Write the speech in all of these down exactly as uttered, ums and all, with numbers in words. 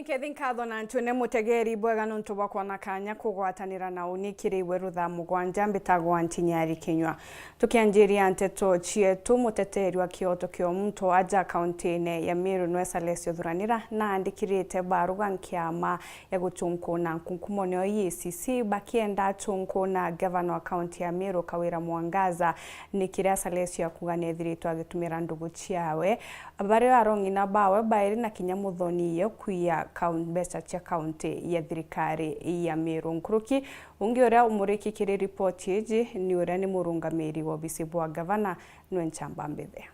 Kethi nkatho na ntwine mutegeri bwega nontu bwa kwona kanya kugwatanira na uni kiri iwe rutha mugwanja. Mbitagwa Ntinyari Kinyua. Tukianjiria nteto cietu, muteteri wa kioto kia muntu aja kauntine ya Meru nwe Salesio Thuranira naandikirite baruga nkiama ya guchunkuna nkunkumo nio E A C C bakienda achunkuna gavana wa kaunti ya Meru Kawira Mwangaza ni kiria Salesio akuga ni ethiritwe agitumira ndugu ciawe baria arong'ina bawe bairi na kinya muthoni ye kwiya kaun-, mbeca cia kaunti ya thirikari ya Meru. Nkuruki ungi uria umuriki kiri ripoti iji ni uria ni murungamiri wa obisi bwa gavana nwe Nchamba Mbithe.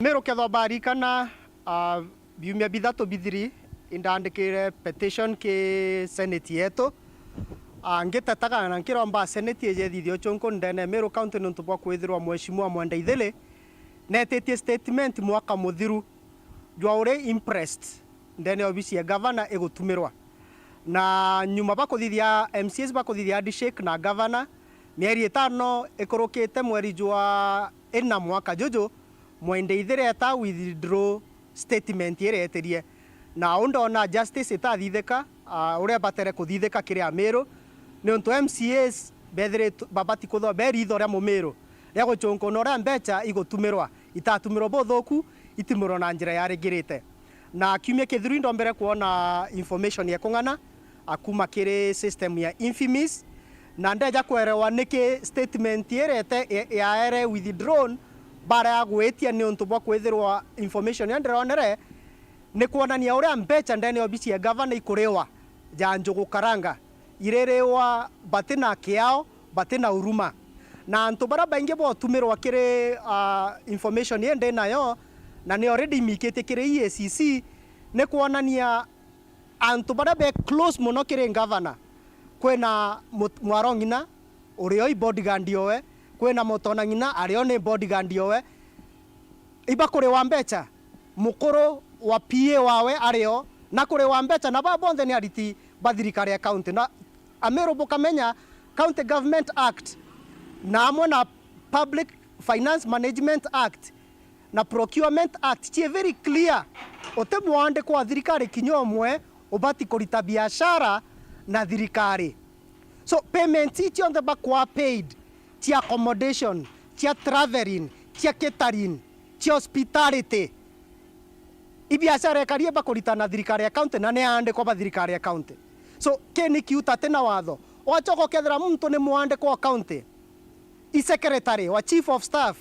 Meru kethwa barikana, ah, biumia bithatu bithiri, indandikire petition ki senate yetu, ah, ngitetaga na nkiromba senate ije ithithie uchunku ndene ya Meru County niuntu bwa kwithirwa Mheshimiwa Mwenda Ithili netitie statement mwaka muthiru jwa uria impressed ndene ya obisi ya gavana igutumirwa. Na nyuma bakuthithia, M C As bakuthithia handshake na gavana, mieri itano ikurukite mweri jwa ina mwaka juju, Mwenda Ithili eta withdraw statement iria eetirie. Na au ndona justice itathithika, ah, uria batere kuthithika kiri Amiru, niuntu M C As bethiritwe babati kuthwa be riitho ria Mumiru ria guchunkuna uria mbeca igutumirwa, itatumirwa buthuku, itumirwa na njira yaringirite. Na kiumia kithiru indombere kwona information ya kung'ana, a, kuma kiri system ya Infimis, na ndeja kwerewa niki statement irete ya, yaere withdrawn baria ya gwitia niuntu bwa kwithirwa information iria ndironere ni kwonania uria mbeca ndene ya obisi ya gavana ikuriwa ja njugu karanga iririwa bati na kiao, bati na uruma. Na antu baria baingi botumirwa kiri, ah, information ii ndi nayo, na ni already imikitie kiri E A C C, ni kwonania antu baria be close mono kiri ngavana, kwina mut-, mwarong'ina urio i bodyguard yowe, kwina mutonang'ina ario ni bodyguard yowe, ibakuriwa mbeca, mukuru wa P A wawe ario, na kuriwa mbeca, na baa bonthe ni ariti ba thirikari ya county. Na Amiru bukamenya County Government Act na amwe na Public Finance Management Act na Procurement Act cii very clear. Uti mwandiko wa thirikari kinya umwe ubati kurita biashara na thirikari. So payments ii cionthe bakwa paid, cia accommodation, cia travelling, cia catering, cia hospitality, i biashara ikarie bakurita na thirikari ya county na ni aandikwa ba thirikari ya county. So kii ni kiu ta ti na watho. Wachoka ukethira muntu ni mwandikwa wa county, i secretary wa chief of staff,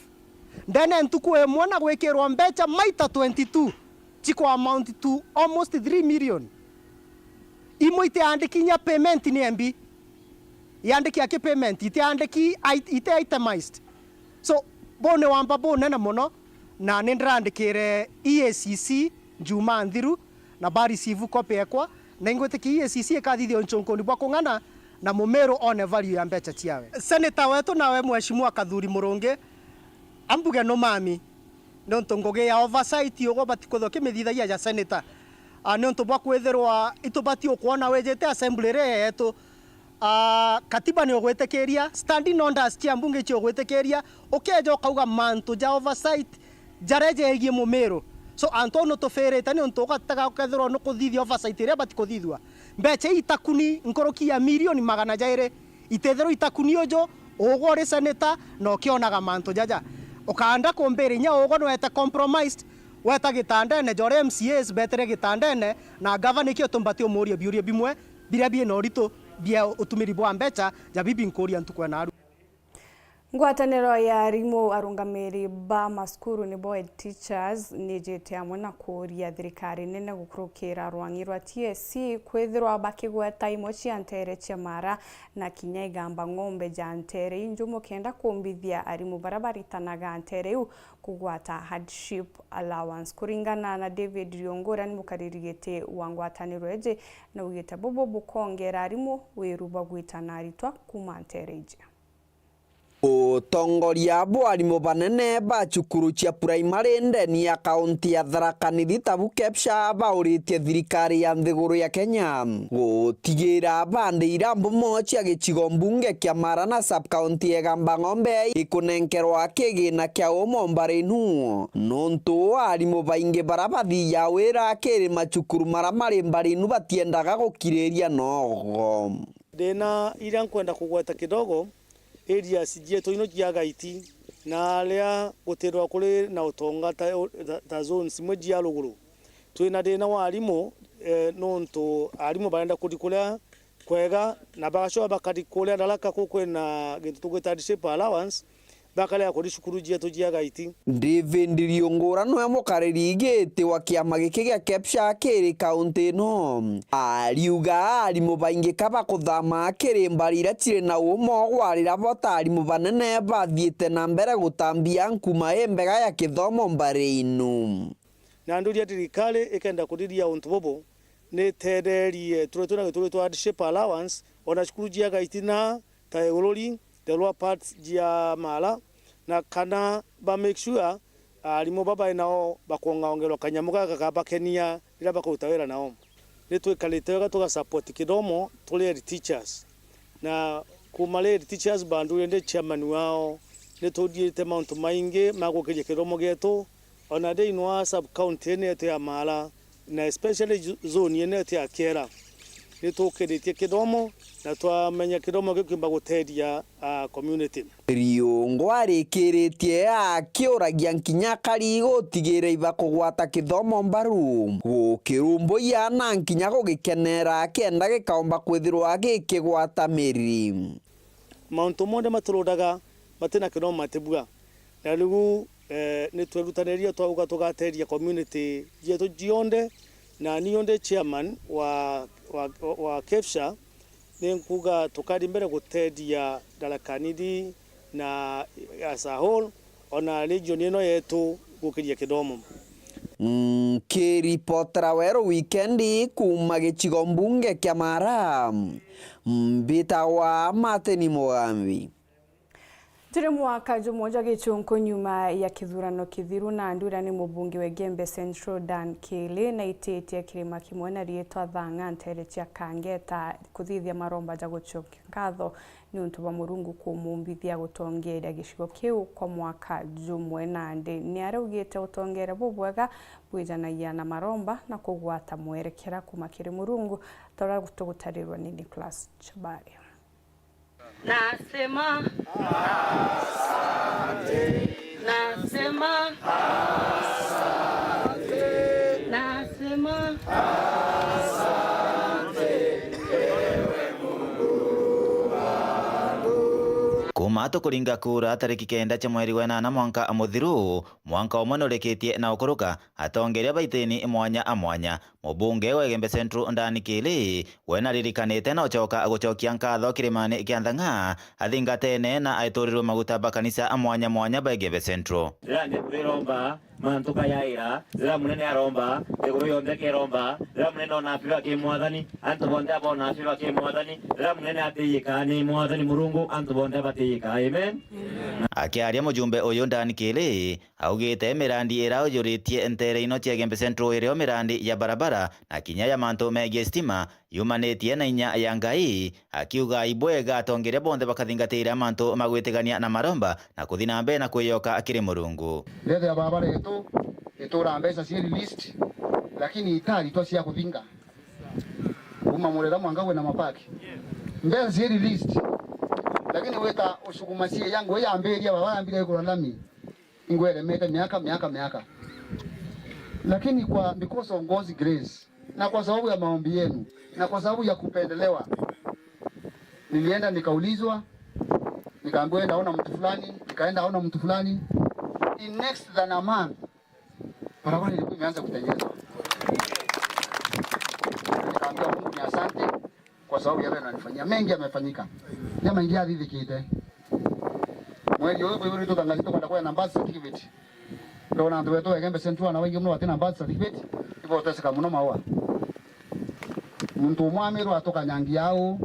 ndene ntuku imwe na gwikirwa mbeca maita twenty-two, ciko amount to almost three million. Imwe itiandiki inya payment ni embi. Yandiki aki payment, itiandiki it-, ite itemized. So, buu ni wamba bunene mono, na ni ndirandikire E A C C Jumaa nthiru, na ba receive copy ekwa, na ingwitikia E A C C ikathithia unchunkuni bwa kung'ana, na Mumiru one value ya mbeca ciawe. Senator wetu nawe Mheshimiwa Kathuri Murungi, ambuge numami, niuntu ngugi ya oversight ugwe ubati kwithwa ukimithithagia ja senator. Ah, niuntu bwa kwithirwa itubati ukwona wijite assembly iria yetu, ah, katiba ni ugwitikiria, standing orders cia mbunge iciugwitikiria, ukeja ukauga mantu ja oversight jaria jegie Mumiru. So antu au nutufirite niuntu ugatega ukethirwa nukuthithia oversight iria ibati kuthithua. Mbeca ii itakuni nkuruki ya milioni magana jairi itithirwa itakuni uju, ugwe uri senator na ukionaga mantu jaja. Ukaanda kumbira inya ugwe nwete compromised, weta gitandene ja uria M C As betire gitandene, na gavana iki utumbati umuuria biuria bimwe biria bina uritu bia utumiri bwa mbeca ja bibi nkuuria ntuku ya naru. Ngwataniro ya arimu arungamiri ba masukuru nibo head teachers nijite amwe na kuuria thirikari nene gukurukira rwang'i rwa T S C kwithirwa bakigweta imwe cia nteere cia mara na kinya igamba ng'ombe ja nteere injumu kenda kumbithia arimu baria baritanaga nteere iu kugwata hardship allowance. Kuringana na David Riungu, uria ni mukariri giti wa ngwataniro iji, naugite bubu bukongera arimu wiru bwa gwitana aritwa kuuma nteere iji. Utongoria bwa arimu banene ba cukuru cia primary ndeni ya kaunti ya Tharaka Nithi tabu KEPSHA bauritie thirikari ya nthiguru ya Kenya gutigira bande ira mbumo cia gicigo mbunge kia Mara na sub-county ya Igamba Ng'ombe ikunenkerwa kigina kia umo mbari inu, nontu arimu baingi bara bathiaga wira kiri macukuru mara mari mbari inu batiendaga gukiriria nogo. Thina iria nkwenda kugweta kidogo, areas cietu ino cia Gaiti, na aria gutirwa kuri na utonga ta, ta, ta zones imwe cia ruguru. Twina thina wa arimu, eh, nontu arimu barenda kuthi kuria kwega, na bagacoka bakathi kuria Tharaka ku kwina gintu tugwita hardship allowance, bakarega kuthi cukuru cietu cia Gaiti. David Riungura niwe mukariri giti wa kiama giki gia KEPSHA kiri kaunti ino. Ariuga arimu baingi ka bakuthama kiri mbari iria ciri na umo gwarira bo ta arimu banene bathiite na mbere gutambia nkuma imbega ya kithomo mbari inu. Na nduria thirikari ikenda kuthiria untu bubu, ni itetherie turia twina gituri twa hardship allowance, ona cukuru cia Gaiti na ta Igururi, the lower parts cia Mara, na kana ba make sure arimu babae nao bakongaongerwa kanyamu gaka gakabakenia riria bakuruta wira nao. Ni twikarite wega tuga support kithomo turi head teachers. Na kuuma ri head teachers band uria ndi chairman wao, ni tuthiite mauntu maingi ma gukiria kithomo gietu, ona thiini wa sub county ino yetu ya Mara, na especially zo-, zone ino yetu ya Kiera. Ni tukiritie kithomo na twamenya kithomo gikiumba guteethia, ah, community. Riungu arikiritie akiuragia nkinya akari gutigira iba kugwata kithomo mbaru, gukirumbuya na nkinya gugikenera kenda gikaumba kwithirwa gikigwata miri. Mauntu monthe maturudaga matina kithomo matibua. Na riu, eh, ni twerutaniria twauga tugateethia community cietu cionthe, na ni ndi chairman wa, wa, wa KEPSHA, ni nkuuga tukari mbere guteethia Tharaka Nithi na as a whole, ona region ino yetu gukiria kithomo. Nkiripotera Weru Wikendi kuuma gicigo mbunge kia Mara, mbitagwa Martin Mugambi. Turi mwaka jumwe jwa gichunku nyuma ya kithurano kithiru, na ndwira ni mubunge wa Igembe Central Dan Kili naititie kirima kimwe na riitwa Thang'a nteere cia Kangeta kuthithia maromba ja gucokia nkatho niuntu bwa Murungu kumumbithia gutongeria gicigo kiu kwa mwaka jumwe. Nandi niaraugite utongeria bubwega bwijanagia na maromba na kugwata mwerekera kuuma kiri Murungu, ta uria tugutarirwa ni Nicholas Chabari. Nasema asante. Nasema asante. Nasema asante. Kuuma tukuringa kura tariki kenda cia mweri wa inana mwanka muthiru, mwanka umwe nurikitie na ukuruka, atongeria baitini mwanya a mwanya. Mubunge wa Igembe Central Dan Kili, we naririkanite na ucoka gucokia nkatho kirimani kia Nthang'a, athingatene na aiturirwe maguta ba kanisa a mwanya mwanya ba Igembe Central. Riria nthiguru iromba, mantu kayaira, riria munene aromba, nthiguru yonthe keromba, riria munene ona afiwa ki mwathani, antu bonthe abona afiwa ki mwathani, riria munene atiyika ni mwathani Murungu, antu bonthe batiyika. Amen. Akiaria mujumbe uyu Dan Kili, augite mirandi iria ujuritie ntere ino cia Igembe Central irio mirandi ya barabara na kinya ya mantu megie stima yumanitie na inya ya Ngai, akiuga ibwega atongeria bonthe bakathingatira mantu ma gwitigania na maromba na kuthi na mbere na kwiyoka kiri Murungu. Ndethira barabara yetu itura mbeca cia released, lakini itaritwa cia kuthinga. Kuma Murera mwanka kwina mapaki. Mbeca cia released, lakini wita ucuguma cia yangu yambiria barabara mbira igura lami. Ingweremete miaka, miaka, miaka. Lakini kwa, because of God's grace, na kwa sababu ya maombi yenu, na kwa sababu ya kupendelewa, nilienda nikaulizwa, nikaambiwa, "Enda ona mtu fulani," nikaenda ona mtu fulani. In next than a month, barabara ilikuwa imeanza kutengenezwa. Nikaambia Mungu ni asante kwa sababu yale ananifanyia. Mengi yamefanyika. Jama ingi athithikite. Mweri uyu biburi tutangazi tukwenda kuya na birth certificate. Ndona antu betu Igembe Central na baingi muno batina birth certificate. Ibo uteseka muno maua. Muntu umwe amirwa atukanyangia au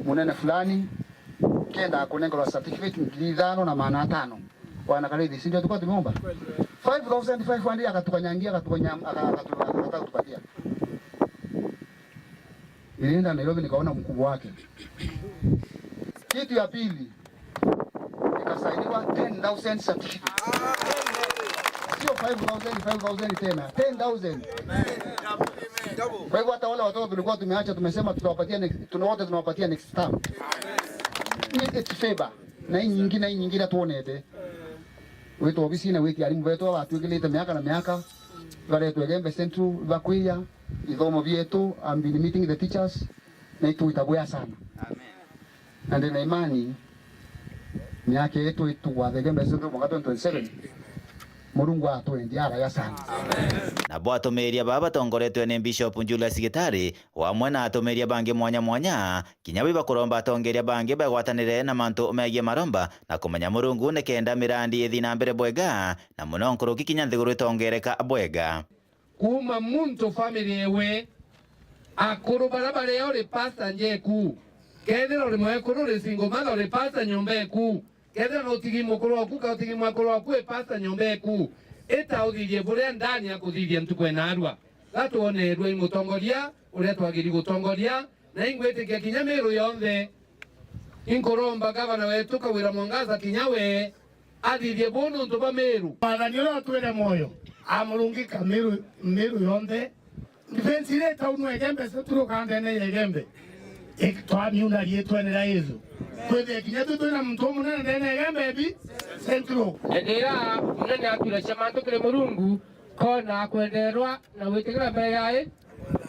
munene fulani. Kenda akunengerwa certificate ngiri ithano na magana atano. Bwana Karithi, si ndio tulikuwa tumeomba? Five thousand five hundred akatukanyangia, akatukanyangia, aka-, akatu-, akatupatia. Nilienda Nairobi nikaona mkubwa wake. Kitu ya pili, nikasainiwa ten thousand certificate. Sio five thousand, five thousand tena, ten thousand. Kwa hivyo hata wale watoto tulikuwa tumeacha, tumesema tutawapatia next, tuna wote tunawapatia next term. Ni it's favor. Na inyingi, na inyingi na tuonete. Witwa obisi na witi arimu betu batwikilite miaka na miaka. Baretwe Igembe Central, bakwiya ithomo bietu, I've been meeting the teachers, na itwita bwea sana. Amen. Na ndina imani, miaka yetu itugwatha Igembe Central mwaka twenty twenty-seven, Murungu atwendia araya sana. Nabo atumiria baba batongoretwe ni Bishop Julius Gitari, o amwe na atumiria bangi mwanya mwanya, kinya wi bakuromba atongeria bangi bagwatanire na mantu megie maromba na kumenya Murungu nikenda mirandi ithi na mbere bwega, na muno nkuruki kinya nthiguru itongereka bwega. Kuuma muntu family ewe, akuru bara baria uri pastor njeku, kethira uri mwekuru uri single mother uri pastor nyomba eku, kethira no utigi mukuru waku ka utigi mwekuru waku e pastor nyomba eku, ita uthithie buria ndani akuthithia ntuku enarua. Gatwonerua i mutongoria uria twagiri gutongoria, na ingwitikia kinya Miru yonthe. Inkuromba gavana wetu Kawira Mwangaza kinya we athithie buu nuntu bwa Miru. Mwathani uria utwire mwoyo, amurungika Miru, Miru yonthe. Defense iria itaunwa Igembe Central kana ndene ya Igembe, ik-, twamiuna riitwene ria Yesu. Kwithia kinya tu twina muntu umunene ndene ya Igembe bi Central. Ethira munene atwira cia mantu kiri Murungu, kona akwenderwa na gwitikira mbere ya i,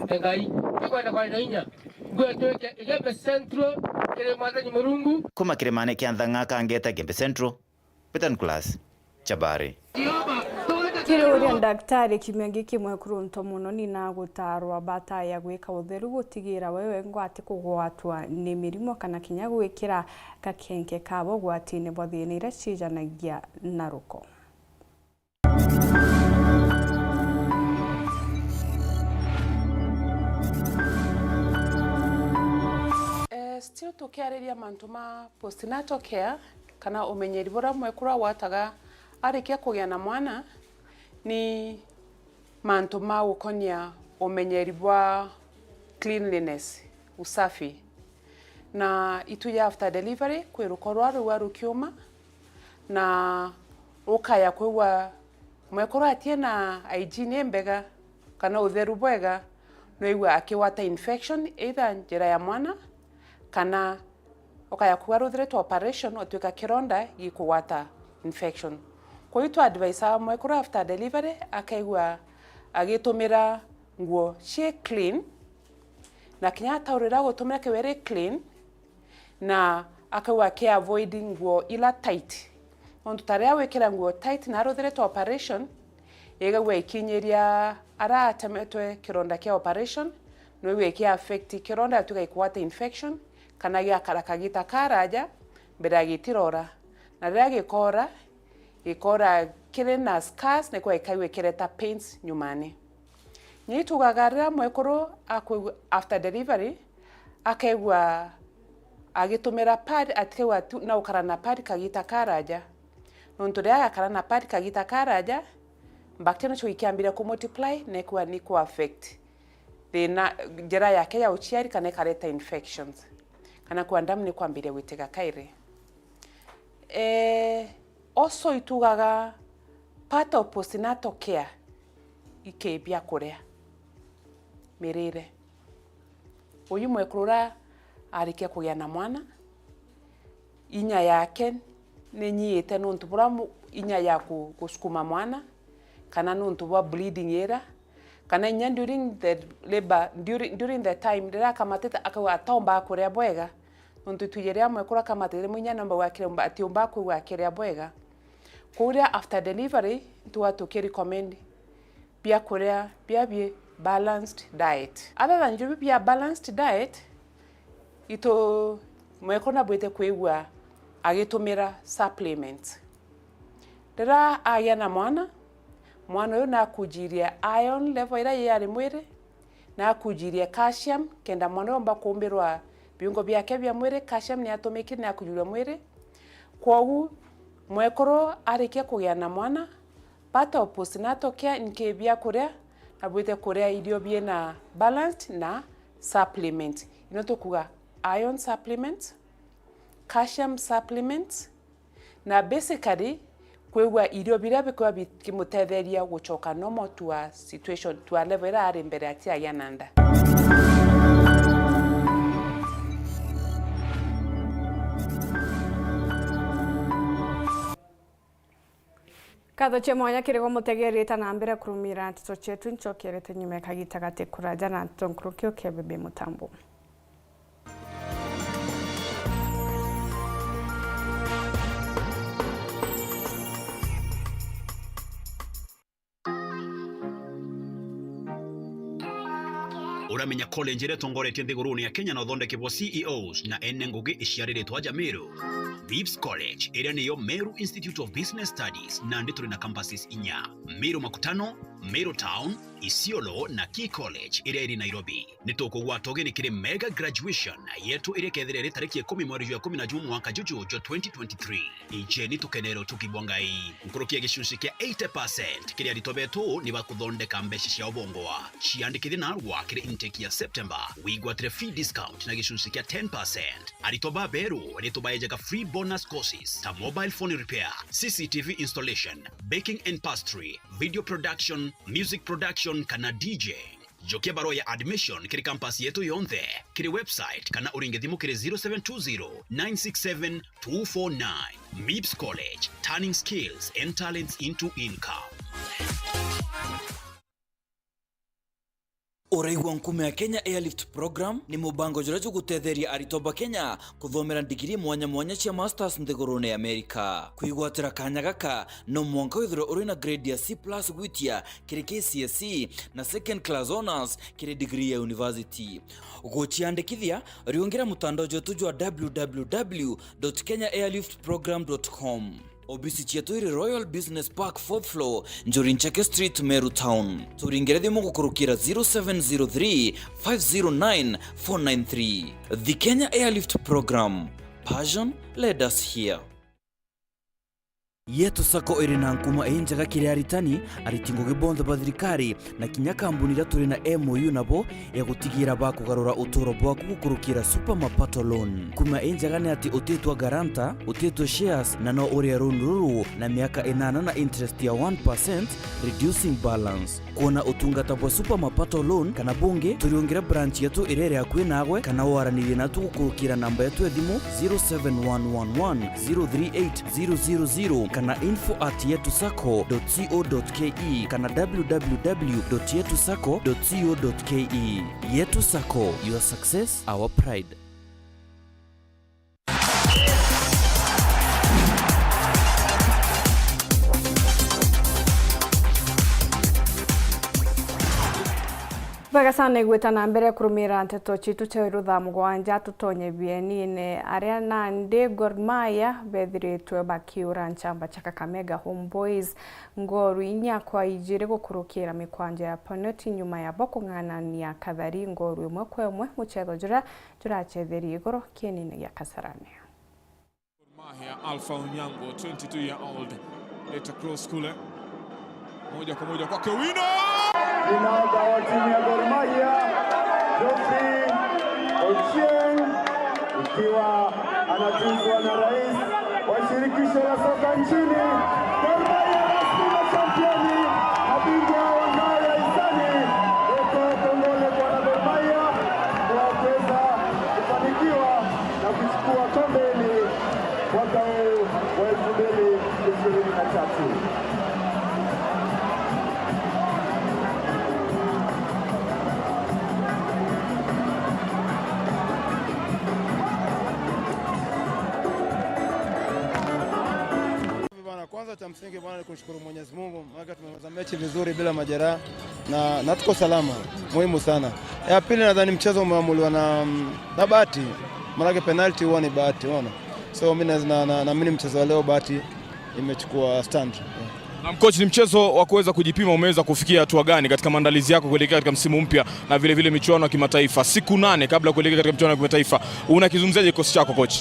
Ngai. Tukwenda kwari na inya. Ngwetwike Igembe Central kiri Mwathani Murungu. Kuma kirimani kia Nthang'a kangeta Igembe Central, Peter Nicholas, Chabari. Kiri uria ndaktari, kiumia giki mwekuru nto muno ni na gutarwa bata ya gwika utheru gutigira we wengwa ati kugwatwa ni mirimo kana kinya gwikira gakenke kabo gwatine bwa thina iria cijanagia na ruko. Eh, still tukiariria mantu ma postnatal care, kana umenyeri buria mwekuru agwataga arikia kugia na mwana, ni mantu ma gukonia umenyeri bwa cleanliness, usafi. Na itu ya after delivery, kwi ruko rwa rua rukiuma, na ukaya kwigua mwekuru atie na hygiene imbega, kana utheru bwega, no igua akigwata infection either njira ya mwana, kana ukaya kuga ruthiritwe operation, otwika kironda gikugwata infection. Kwou twa advise mwekuru after delivery akaigua agitumira nguo ci clean, na kinya ataurira gutumira kiu iri clean, na akaigua aki avoid nguo ila tight. Nontu ta riria wikira nguo tight na aruthiritwe operation, igagua ikinyiria ara atemetwe kironda kia operation, no igua iki affect kironda, gatuika gikugwata infection, kana giakara kagita karaja mbere ya gitirora. Na riria gikora, gikora kiri na scars, nikwa ikaigua ikireta pains nyumani. Ni tugaga riria mwekuru akwigua after delivery, akaigua agitumira pad, atikaigua tu na gukara na pad kagita karaja. Nontu riria agakara na pad kagita karaja, bacteria nacio ikiambiria ku multiply, na ikwa ni ku affect thina, njira yake ya uciari, kana ikareta infections, kana kwa damu ni kwambiria gwitiga kairi. Eh, also itugaga part of postnatal care iki biakuria, mirire. Uyu mwekuru uria arikia kugia na mwana, inya yake ni nyiite nontu bura mu-, inya ya ku-, gusukuma mwana, kana nontu bwa bleeding ira, kana inya during the labor, during, during the time riria akamatite akauga ataumbaga kuria bwega, nontu itwiji riria mwekuru akamatite rimwe inya nomba gwakire atiumbaga kwigua akiria bwega. Kwou riria after delivery, tuga tuki recommend biakuria biabi balanced diet. Other than biu bia balanced diet, itu mwekuru nabwite kwigua agitumira supplements. Riria agia na mwana, mwana uyu nakujirie iron level iria yari mwiri, nakujirie calcium, kenda mwana uyu omba kumbirwa Viungo biake bia mwiri, calcium ni atumikire na kujurua mwiri. Kwogu, mwekuru arikia kugia na mwana, part of postnatal care nki biakuria, na bwite kuria irio biena balanced na supplement. Ino tukuga iron supplement, calcium supplement, na basically kwigua irio biria bikwigua bikimutetheria gucoka normal to a situation, to a level iria ari mbere atiagia na nda. Nkatho cia mwanya kiri gwe mutegeerite na mbere kurumira nteto cietu. Ncokerete nyuma ya kagita gati kuraja na nteto nkuruki ukebebe mutambo. Uramenya college iria itongoretie nthigurune ya Kenya na uthondeki bwa C E Os na ene ngugi iciariritwe aja Meru? Vips College, iria niyo Meru Institute of Business Studies, nandi turi na campuses inya: Meru Makutano, Meru Town, Isiolo na Key College iria iri Nairobi. Ni tukugwata ugeni kiri mega graduation yetu iria ikethira iri tariki ikumi mweri jwa ikumi na jumwe mwaka juju jwa twenty twenty-three. Ijeni tukenere utugi bwa Ngai. Nkuruki ya gicunci kia eighty percent kiri aritwa betu ni bakuthondeka mbeca ciao bongwa. Ciandikithie narua kiri intake ya September, wigwatire fee discount na gicunci kia ten percent. Aritwa baberu ni tubaejaga free bonus courses ta mobile phone repair, C C T V installation, baking and pastry, video production, music production kana D J. Jokia barua ya admission kiri campus yetu yonthe, kiri website kana uringe thimu kiri zero seven two zero, nine six seven, two four nine. Mips College, turning skills and talents into income. Uraigua Nkuma ya Kenya Airlift Program ni mubango juria jugutetheria aritwa ba Kenya kuthomera ndigiri mwanya mwanya cia masters nthigurune ya Amerika. Kwigwatira kanya gaka, no mwanka withirwe uri na grade ya C plus gwitia kiri K C S E na second class honours kiri degree ya university. Guciandikithia, riungira mutandao jwetu jwa w w w dot kenya airlift program dot com. Obisi cietu iri Royal Business Park, fourth floor, Njuri Ncheke Street, Meru Town. Turingire thimu gukurukira zero seven zero three, five zero nine, four nine three. The Kenya Airlift Program. Passion led us here. Yetu Sacco iri na nkuma injega kiri aritani, ariti ngugi bonthe ba thirikari, na kinya kambuni iria turi na M O U nabo ya gutigira bakugarura uturo bwaku gukurukira Super Mapato Loan. Nkuma injega ni ati utitwa guarantor, utitwa shares, na no urie loan ruru na miaka inana na interest ya one percent, reducing balance. Kwona utungata bwa Super Mapato Loan kana bungi, turiungire branch yetu iria iri akui nagwe, kana waranirie natu gukurukira namba yetu ya thimu zero seven one one one zero three eight zero zero zero kana info at yetu sacco dot co dot ke kana w w w dot yetu sacco dot co dot ke. Yetu Sacco, your success, our pride. Bwega sana, igwita na mbere kurumira nteto citu cia wiru thaa mugwanja. Tutonye bienine. Aria nandi Gor Mahia bethiritwe bakiura nchamba cia Kakamega Homeboyz ngoru inya kwa ijiri gukurukira mikwanja ya penalty nyuma ya bo kung'anania kathari ngoru imwe kwa imwe, mucetho juria juracetherie iguru kienine gia Kasarani. Gor Mahia, Alpha Onyango, twenty-two year old, leta cross kule. Moja kwa moja kwake Owino! Kinara wa timu ya Gor Mahia, Geoffrey Ochieng, ikiwa anatuzwa na rais wa shirikisho la soka nchini. Gor Mahia rasmi machampioni, mabingwa wa ngao ya hisani. Weka kongole kwa wana Gor Mahia kwa kuweza kufanikiwa na kuchukua kombe hili mwaka huu wa elfu mbili ishirini na tatu. Bana, kwanza cha msingi bana ni kumshukuru Mwenyezi Mungu, maana tumemaliza mechi vizuri bila majeraha na, na tuko salama, muhimu sana. Ya pili nadhani mchezo umeamuliwa na, na bahati, maanake penalty huwa ni bahati, unaona. So mimi na, na, na, naamini mchezo wa leo bahati imechukua stand. Na coach, ni mchezo wa kuweza kujipima, umeweza kufikia hatua gani katika maandalizi yako kuelekea katika msimu mpya na vile vile michuano ya kimataifa? Siku nane kabla ya kuelekea katika michuano ya kimataifa, unakizungumziaje kikosi chako coach?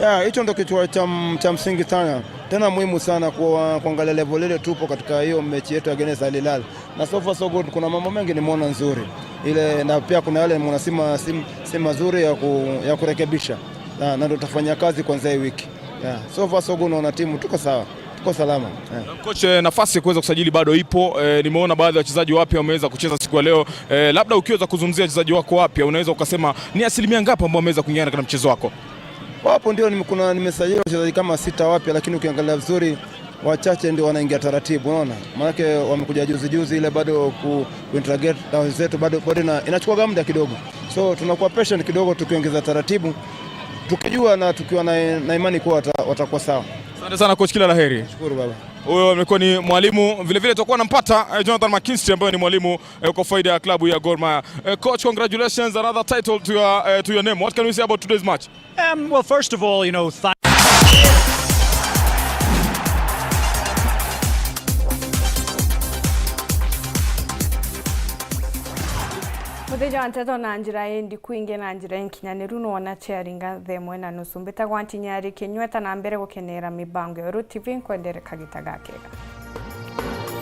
Ya, hicho ndo kitu cha, cha msingi sana, tena muhimu sana kwa, kuangalia level ile tupo katika hiyo mechi yetu against Al Hilal. Na so far so good, kuna mambo mengi nimeona nzuri ile, na pia kuna yale nimeona si ma-, si, si mazuri ya, ku, ya kurekebisha, na, na ndo tutafanya kazi kuanzia hii wiki. Yeah. So far so good, naona timu tuko sawa, tuko salama. Yeah. Coach, eh, nafasi ya kuweza kusajili bado ipo. Eh, nimeona baadhi ya wachezaji wapya wameweza kucheza siku ya leo. Eh, labda ukiweza kuzungumzia wachezaji wako wapya, unaweza ukasema ni asilimia ngapi ambao wameweza kuingia katika mchezo wako? Wapo ndio, nime-, kuna, nimesajili wachezaji kama sita wapya, lakini ukiangalia vizuri wachache ndio wanaingia taratibu, unaona? Maanake wamekuja juzi juzi, ile bado ku, kuintegrate na wenzetu bado, bado ina, inachukua muda kidogo. So tunakuwa patient kidogo, tukiongeza taratibu, tukijua na tukiwa na, na imani kuwa wata-, watakuwa sawa. Asante sana coach, kila la heri. Shukuru baba. Huyo amekuwa ni mwalimu, vile vile tutakuwa nampata, eh, Jonathan McKinstry ambaye ni mwalimu, eh, kwa faida ya klabu ya Gor Mahia. Eh, coach, congratulations, another title to your, eh, to your name. What can we say about today's match? Um, well, first of all, you know, thank Muthenya wa nteto na njira indi kwingi na njira inkinyaniru nwona ciaringa thaa imwe na nusu. Mbitagwa Ntinyari Kinyweta, na mbere gukenera mibango ya Uru T V, nkwendere kagita gakega.